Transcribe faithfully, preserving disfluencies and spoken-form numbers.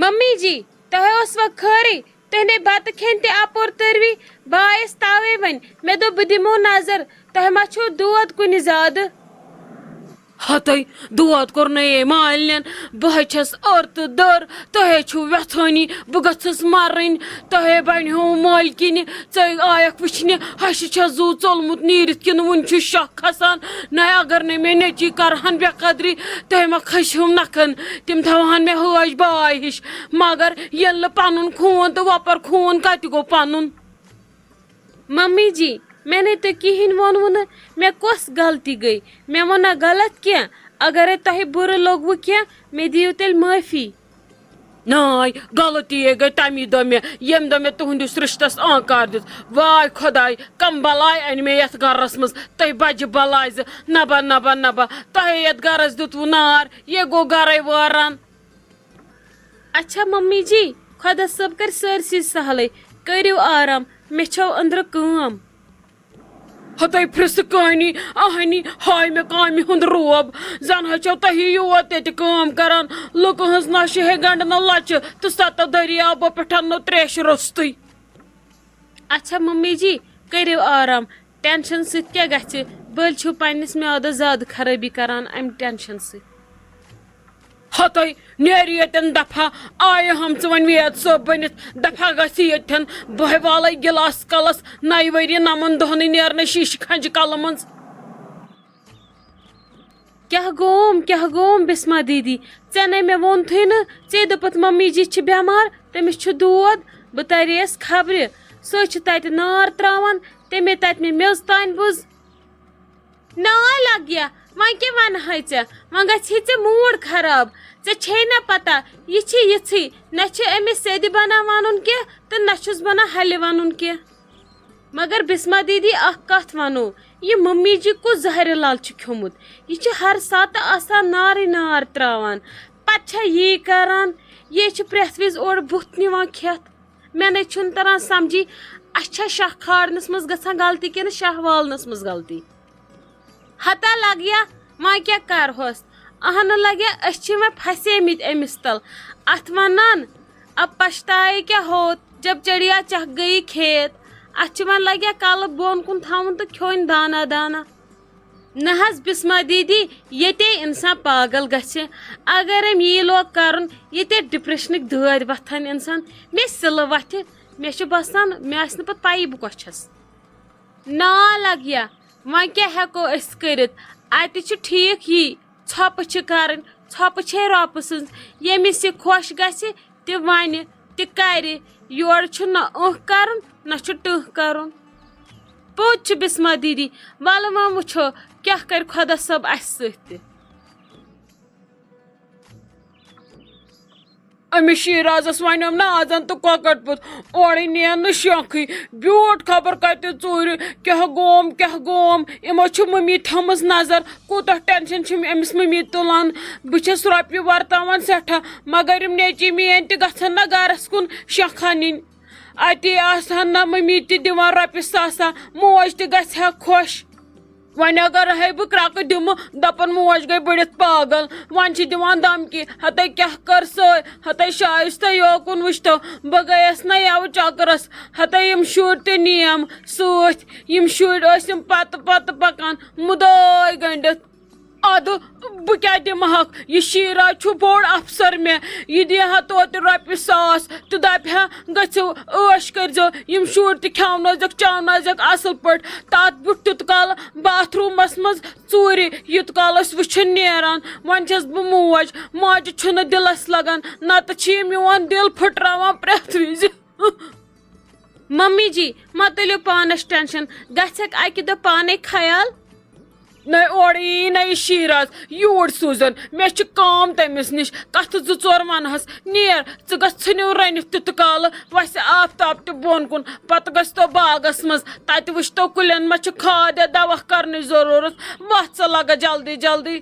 Mummy جی، تۄہہِ اوسوا خٲرٕے؟ تُہۍ نے بَتہٕ کھٮ۪ن تہِ اَپور تٔروی؟ بہٕ آیَس تَوَے وۄنۍ۔ مےٚ دوٚپ بہٕ دِمو نظر، تۄہہِ ما چھُو دود کُنہِ زیادٕ؟ ہتَے دود کوٚر نَے مالِنٮ۪ن۔ بہٕ ہے چھَس أر تہٕ دٔر، تۄہے چھُو وٮ۪ژھٲنی بہٕ گٔژھٕس مَرٕنۍ۔ تۄہے بَنیو مٲلکِنہِ، ژٕ آیَکھ وٕچھنہِ، ہَشہِ چھا زُو ژوٚلمُت نیٖرِتھ کِنہٕ وُنہِ چھُ شاہ کھسان؟ نَے اگر نَے مےٚ نیٚچی کَرٕہَن بے قدری، تۄہہِ ما کھٔسِو نَکھَن؟ تِم تھاوہَن مےٚ حٲج باے ہِش۔ مگر ییٚلہِ نہٕ پَنُن خوٗن تہٕ وۄپَر خوٗن کَتہِ گوٚو پَنُن؟ ممی جی، مےٚ نے تۄہہِ کِہیٖنۍ ووٚنوُ نہٕ، مےٚ کۄس غلطی گٔے؟ مےٚ ووٚنا غلط کینٛہہ؟ اگرے تۄہہِ بُرٕ لوٚگوُ کینٛہہ، مےٚ دِیِو تیٚلہِ معٲفی۔ ناے، غلطی یے گٔے تَمی دۄہ مےٚ، ییٚمہِ دۄہ مےٚ تُہٕنٛدِس رِشتَس آنکار دیُت۔ واے خۄداے، کَم بَلاے اَنہِ مےٚ یَتھ گَرَس منٛز، تُہۍ بَجہِ بَلاے زٕ، نَبا، نَبا، نَبا، تۄہے یَتھ گَرَس دیُتوُ نار، یے گوٚو گَرَے وٲران۔ اچھا ممی جی، خۄدا صٲب کَرِ سٲرسٕے سہلٕے، کٔرِو آرام، مےٚ چھَو أنٛدرٕ کٲم۔ ہتَے پھرٛسہٕ کٲنی، اہنی، ہاے مےٚ کامہِ ہُنٛد روب۔ زَن حظ چھَو تۄہی یوت تیٚتہِ کٲم کران۔ لُکہٕ ہٕنٛز نۄشہِ ہے گنٛڈنو لَچہِ تہٕ سَتَو دٔریاوو پٮ۪ٹھ اَننو ترٛیشہِ روٚستُے۔ اچھا ممی جی، کٔرِو آرام، ٹینشن سۭتۍ کیٛاہ گژھِ؟ بٔلۍ چھِو پننِس میادس زیادٕ خرٲبی کران امہِ ٹینشن سۭتۍ۔ ہتَے نیرِ ییٚتٮ۪ن دفعہ، آیہِ ہم ژٕ وۄنۍ وید صٲب بٔنِتھ، دفعہ گژھِ ییٚتٮ۪ن، بہٕ ہے والَے گِلاس کلس، نَیہِ ؤریہِ نَمَن دۄہنٕے نیرنَے شیٖشہِ کھنجہِ کلہٕ منٛز۔ کیٛاہ گوم، کیٛاہ گوم بسمہ دیدی؟ ژےٚ نے مےٚ ووٚنتھٕے نہٕ، ژےٚ دوٚپُتھ ممی جی چھِ بٮ۪مار، تٔمِس چھُ دود، بہٕ ترییَس خبرِ، سۄ چھِ تَتہِ نار ترٛاوان، تٔمۍ تَتہِ مےٚ میٚژ تانۍ بُز۔ نا لگیا، وۄنۍ کیٛاہ وَنہٕ ہے ژےٚ؟ وۄنۍ گژھِ ہے ژےٚ موٗڈ خراب۔ ژےٚ چھے نہ پتہ، یہِ چھِ یِژھٕے، نہ چھِ أمِس سیٚدِ بنان وَنُن کینٛہہ تہٕ نہ چھُس بنان ہلہِ وَنُن کینٛہہ۔ مگر بسمہ دیدی، اکھ کتھ وَنو، یہِ ممی جی کُس زہرِ لال چھُ کھیوٚمُت؟ یہِ چھُ ہر ساتہٕ آسان نارٕے نار ترٛاوان۔ پتہٕ چھےٚ یی کران، یہِ چھِ پرٛٮ۪تھ وِزِ اورٕ بُتھ نِوان کھٮ۪تھ۔ مےٚ نے چھُنہٕ تران سمجھی، اَسہِ چھا شاہ کھارنس منٛز گژھان غلطی کِنہٕ شاہ والنس منٛز غلطی؟ ہتا لگیا، وۄنۍ کیٛاہ کرہوس؟ اہنہٕ لگیا، أسۍ چھِ وۄنۍ پھسیمٕتۍ أمِس تل۔ اتھ ونان، اب پچھتائے کیا ہوت، جب چڑیا چہ گئی کھیت۔ اتھ چھِ وۄنۍ لگیا کلہٕ بۄن کُن تھاوُن تہٕ کھیوٚن دانا دانا۔ نہ حظ بسمہ دیدی، ییٚتے انسان پاگل گژھِ۔ اگر أمۍ یی لوگ کرُن، ییٚتے ڈپریشنٕکۍ دٲدۍ وۄتھن انسان۔ مےٚ سِلہٕ وۄتھِ، مےٚ چھُ باسان، مےٚ آسہِ نہٕ پتہٕ پَیی بہٕ کۄس چھَس۔ نا لگیا، وۄنۍ کیٛاہ ہٮ۪کو أسۍ کٔرِتھ؟ اَتہِ چھُ ٹھیٖک یی، ژھۄپہٕ چھِ کَرٕنۍ، ژھۄپہٕ چھے رۄپہٕ سٕنٛز۔ ییٚمِس یہِ خۄش گژھِ، تہِ وَنہِ، تہِ کَرِ۔ یورٕ چھُ نہ اۭں کَرُن، نہ چھُ ٹٕہہ کَرُن۔ پوٚز چھُ بسمہ دیدی، وَلہٕ وۄنۍ وٕچھو کیٛاہ کَرِ خۄدا صٲب اَسہِ سۭتۍ تہِ۔ أمِس شیٖرازس ونیوم نہٕ ازن تہٕ کۄکر پوٚت، اورٕ نِیَن نہٕ شیخٕے۔ بیوٗٹھ خبر کتہِ ژوٗرِ، کیٛاہ گوم، کیٛاہ گوم۔ یِمو چھِ مٔمی تھٲومٕژ نظر، کوٗتاہ ٹینشن چھِ أمِس مٔمی تُلان۔ بہٕ چھَس رۄپیہِ ورتاوان سٮ۪ٹھاہ، مگر یِم نیٚچی میٲنۍ تہِ گژھن نہ گرس کُن شیخہ نِنۍ۔ اتی آسہٕ ہن نہ مٔمی تہِ دِوان رۄپیہِ ساسا، موج تہِ گژھِ ہا خۄش۔ وۄنۍ اگر ہے بہٕ کرٛکہٕ دِمہٕ، دَپَن موج گٔے بٔڑِتھ پاگل۔ وۄنۍ چھِ دِوان دھمکی، ہَتَے کیٛاہ کٔر سۄے، ہَتَے شایِستہ یوکُن وٕچھتو، بہٕ گٔیَس نہ یَوٕ چَکرَس، ہَتَے یِم شُرۍ تہِ نِیَم سۭتۍ۔ یِم شُرۍ ٲسِم پَتہٕ پَتہٕ پَکان، مُدٲے گٔنٛڈِتھ۔ اَدٕ بہٕ کیٛاہ دِمہٕ ہاکھ؟ یہِ شیٖرا چھُ بوٚڑ اَفسَر مےٚ۔ یہِ دِیہِ ہا توتہِ رۄپیہِ ساس تہٕ دَپہِ ہا، "گٔژھِو عٲش کٔرۍزیو، یِم شُرۍ تہِ کھیٛاونٲوزیٚکھ، چاونٲوزیٚکھ اَصٕل پٲٹھۍ۔" تَتھ بہٕ تیُت کال باتھ روٗمَس منٛز ژوٗرِ، یُت کال أسۍ وٕچھِنۍ نیران۔ وۄنۍ چھَس بہٕ موج، ماجہِ چھُنہٕ دِلَس لَگان، نَتہٕ چھِ یہِ میون دِل پھٕٹراوان پرٛٮ۪تھ وِزِ۔ ممی جی، مہ تُلِو پانس ٹینشن، گژھکھ اکہِ دۄہ پانے خیال۔ نَے اورٕ یی نَے یہِ شیٖراز، یوٗرۍ سوٗزن۔ مےٚ چھِ کٲم تٔمِس نِش، کتھٕ زٕ ژور ونہس۔ نیر، ژٕ گژھ ژھٕنِو رٔنِتھ تیُتھ کالہٕ، وسہِ آفتاب تہِ بۄن کُن۔ پتہٕ گژھتو باغس منٛز، تتہِ وٕچھتو کُلٮ۪ن ما چھِ کھاد یا دوا کرنٕچ ضروٗرت۔ وتھ ژٕ لگہٕ جلدی جلدی۔